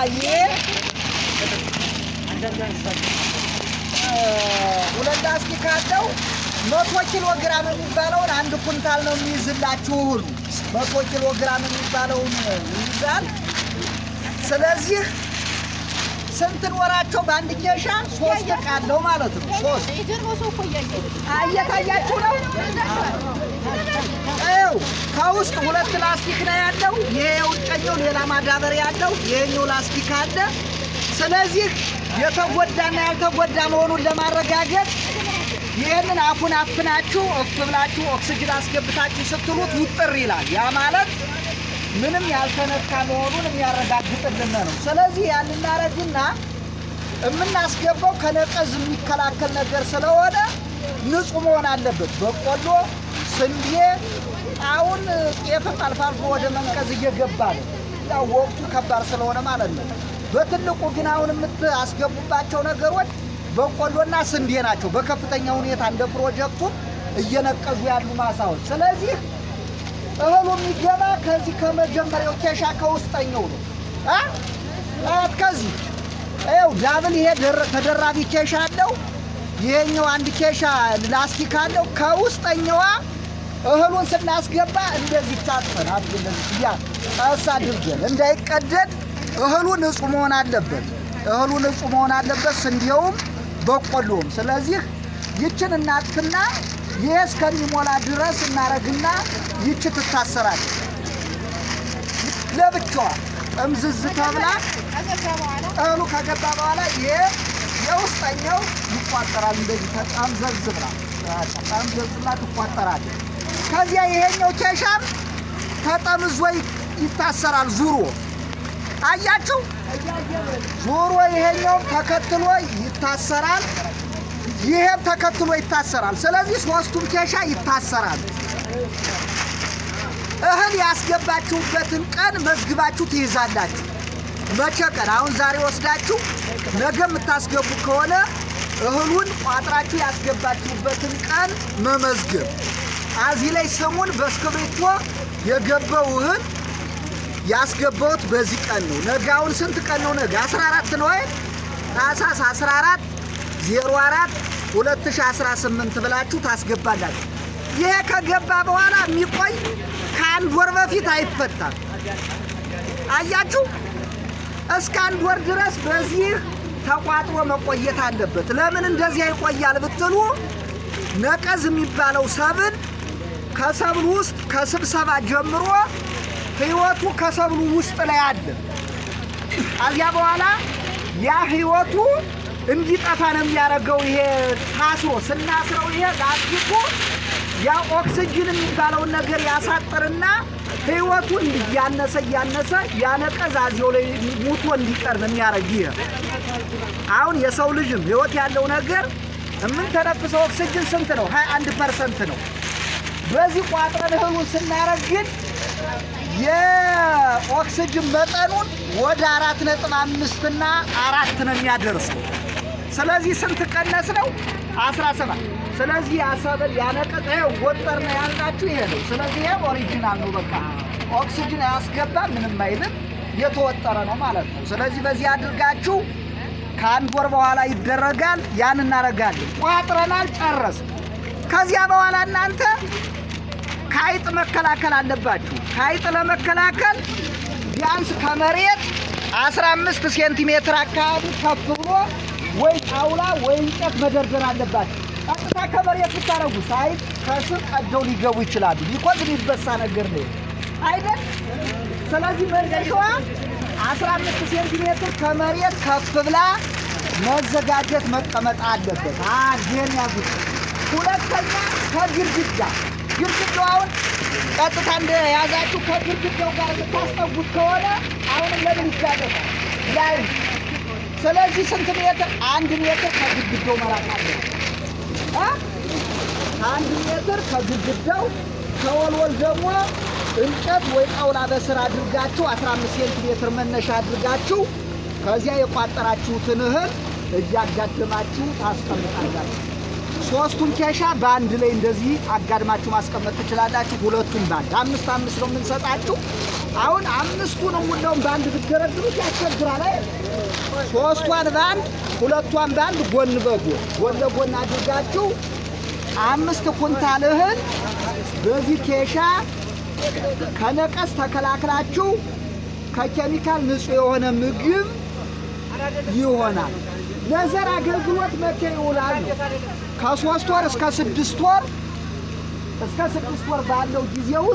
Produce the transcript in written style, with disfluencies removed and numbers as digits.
ይሄ ሁለት ላስቲክ አለው። 100 ኪሎ ግራም የሚባለውን 1 ኩንታል ነው የሚይዝላችሁ እህሉ። 100 ኪሎ ግራም የሚባለውን ይይዛል። ስለዚህ ስንት ኖራቸው? በአንድ ኬሻ ሶስት ዕቃ አለው ማለት ነው። ሶስት እየታያችሁ ነው። ይኸው ከውስጥ ሁለት ላስቲክ ነው ያለው። ይሄ የውጨኛው ሌላ ማዳበሪያ ያለው፣ ይሄኛው ላስቲክ አለ። ስለዚህ የተጎዳና ያልተጎዳ መሆኑን ለማረጋገጥ ይህንን አፉን አፍናችሁ እፍ ብላችሁ ኦክስጅን አስገብታችሁ ስትሉት ውጥር ይላል። ያ ማለት ምንም ያልተነካ መሆኑን የሚያረጋግጥልን ነው። ስለዚህ ያን እናረግና የምናስገባው ከነቀዝ የሚከላከል ነገር ስለሆነ ንጹህ መሆን አለበት። በቆሎ፣ ስንዴ፣ አሁን ጤፍም አልፎ አልፎ ወደ መንቀዝ እየገባ ነው። ያው ወቅቱ ከባድ ስለሆነ ማለት ነው። በትልቁ ግን አሁን የምታስገቡባቸው ነገሮች በቆሎና ስንዴ ናቸው። በከፍተኛ ሁኔታ እንደ ፕሮጀክቱ እየነቀዙ ያሉ ማሳዎች። ስለዚህ እህሉ የሚገባ ከዚህ ከመጀመሪያው ኬሻ ከውስጠኛው ነው አ ከዚህ ይኸው double ይሄ ተደራቢ ኬሻ አለው። ይሄኛው አንድ ኬሻ ላስቲክ አለው። ከውስጠኛዋ እህሉን ስናስገባ እንደዚህ ታጥፈን አድርገን እንደዚህ ያ ቀስ አድርገን እንዳይቀደድ እህሉ ንጹህ መሆን አለበት። እህሉ ንጹህ መሆን አለበት፣ ስንዴውም በቆሎውም። ስለዚህ ይችን እናጥፍና ይሄ እስከሚሞላ ድረስ እናረግና ይች ትታሰራለች ለብቻዋ ጥምዝዝ ተብላ። እህሉ ከገባ በኋላ ይሄ የውስጠኛው ይቋጠራል። እንደዚህ ተጠምዘዝ ብላ ጠምዘዝ ብላ ትቋጠራለች። ከዚያ ይሄኛው ኬሻም ተጠምዞ ይታሰራል። ዙሮ አያችሁ፣ ዙሮ ይሄኛውም ተከትሎ ይታሰራል። ይሄም ተከትሎ ይታሰራል። ስለዚህ ሶስቱም ኬሻ ይታሰራል። እህል ያስገባችሁበትን ቀን መዝግባችሁ ትይዛላችሁ። መቼ ቀን? አሁን ዛሬ ወስዳችሁ ነገ የምታስገቡ ከሆነ እህሉን ቋጥራችሁ ያስገባችሁበትን ቀን መመዝገብ። እዚህ ላይ ስሙን በእስክሪብቶ የገባው እህል ያስገባሁት በዚህ ቀን ነው። ነገ አሁን ስንት ቀን ነው? ነገ 14 ነው አይደል? ታህሳስ 14 04 2018 ብላችሁ ታስገባላችሁ። ይሄ ከገባ በኋላ የሚቆይ ከአንድ ወር በፊት አይፈታም። አያችሁ፣ እስከ አንድ ወር ድረስ በዚህ ተቋጥሮ መቆየት አለበት። ለምን እንደዚያ ይቆያል ብትሉ ነቀዝ የሚባለው ሰብል ከሰብሉ ውስጥ ከስብሰባ ጀምሮ ህይወቱ ከሰብሉ ውስጥ ላይ አለ። ከዚያ በኋላ ያ ህይወቱ እንዲጠፋ ነው የሚያደርገው። ይሄ ታስሮ ስናስረው ይሄ ላስቲኩ ያ ኦክስጅን የሚባለውን ነገር ያሳጥርና ህይወቱ እያነሰ እያነሰ ያነቀዝ አዚያው ላይ ሙቶ እንዲቀር ነው የሚያደርግ። ይሄ አሁን የሰው ልጅም ህይወት ያለው ነገር የምንተነፍሰው ኦክስጅን ስንት ነው? 21% ነው። በዚህ ቋጥረን እህሉን ስናረግ ግን የኦክስጅን መጠኑን ወደ 4.5 እና 4 ነው የሚያደርሰው። ስለዚህ ስንት ቀነስ ነው? 17። ስለዚህ ያሰብል ያነቀጠ ይኸው ወጠር ነው ያልናችሁ ይሄ ነው። ስለዚህ ይሄ original ነው። በቃ ኦክስጅን አያስገባ ምንም አይልም፣ የተወጠረ ነው ማለት ነው። ስለዚህ በዚህ አድርጋችሁ ከአንድ ወር በኋላ ይደረጋል። ያን እናደርጋለን። ቋጥረናል፣ ጨረስ። ከዚያ በኋላ እናንተ ከአይጥ መከላከል አለባችሁ። ከአይጥ ለመከላከል ቢያንስ ከመሬት 15 ሴንቲሜትር አካባቢ ከፍ ብሎ ወይ ጣውላ ወይ እንጨት መደርደር አለባችሁ። ቀጥታ ከመሬት ብታረጉ አይጥ ከስር ቀደው ሊገቡ ይችላሉ። because የሚበሳ ነገር ነው አይደል? ስለዚህ መነሻዋ 15 ሴንቲሜትር ከመሬት ከፍ ብላ መዘጋጀት መቀመጥ አለበት። አንድ ይሄን ያዙት። ሁለተኛ ከግድግዳ፣ ግድግዳው አሁን ቀጥታ እንደያዛችሁ ከግድግዳው ጋር የምታስጠጉት ከሆነ አሁንም ለምን ይጋለጣል? ላይ ስለዚህ ስንት ሜትር? 1 ሜትር ከግድግዳው መራቅ አለበት። 1 ሜትር ከግድግዳው ከወልወል ደግሞ እንጨት ወይ ጣውላ በስር አድርጋችሁ 15 ሴንቲሜትር መነሻ አድርጋችሁ ከዚያ የቋጠራችሁትን እህል እያጋደማችሁ ታስቀምጣላችሁ። ሶስቱን ኬሻ በአንድ ላይ እንደዚህ አጋድማችሁ ማስቀመጥ ትችላላችሁ። ሁለቱን በአንድ አምስት አምስት ነው የምንሰጣችሁ። አሁን አምስቱንም ሁለውን በአንድ ብትደረድሩት ያስቸግራል አይደል? ሶስቷን በአንድ፣ ሁለቷን በአንድ፣ ጎን በጎን ጎን ለጎን አድርጋችሁ 5 ኩንታል እህል በዚህ ኬሻ ከነቀዝ ተከላክላችሁ ከኬሚካል ንጹህ የሆነ ምግብ ይሆናል። ለዘር አገልግሎት መቼ ይውላል ነው? ከ3 ወር እስከ 6 ወር፣ እስከ 6 ወር ባለው ጊዜ ውስጥ።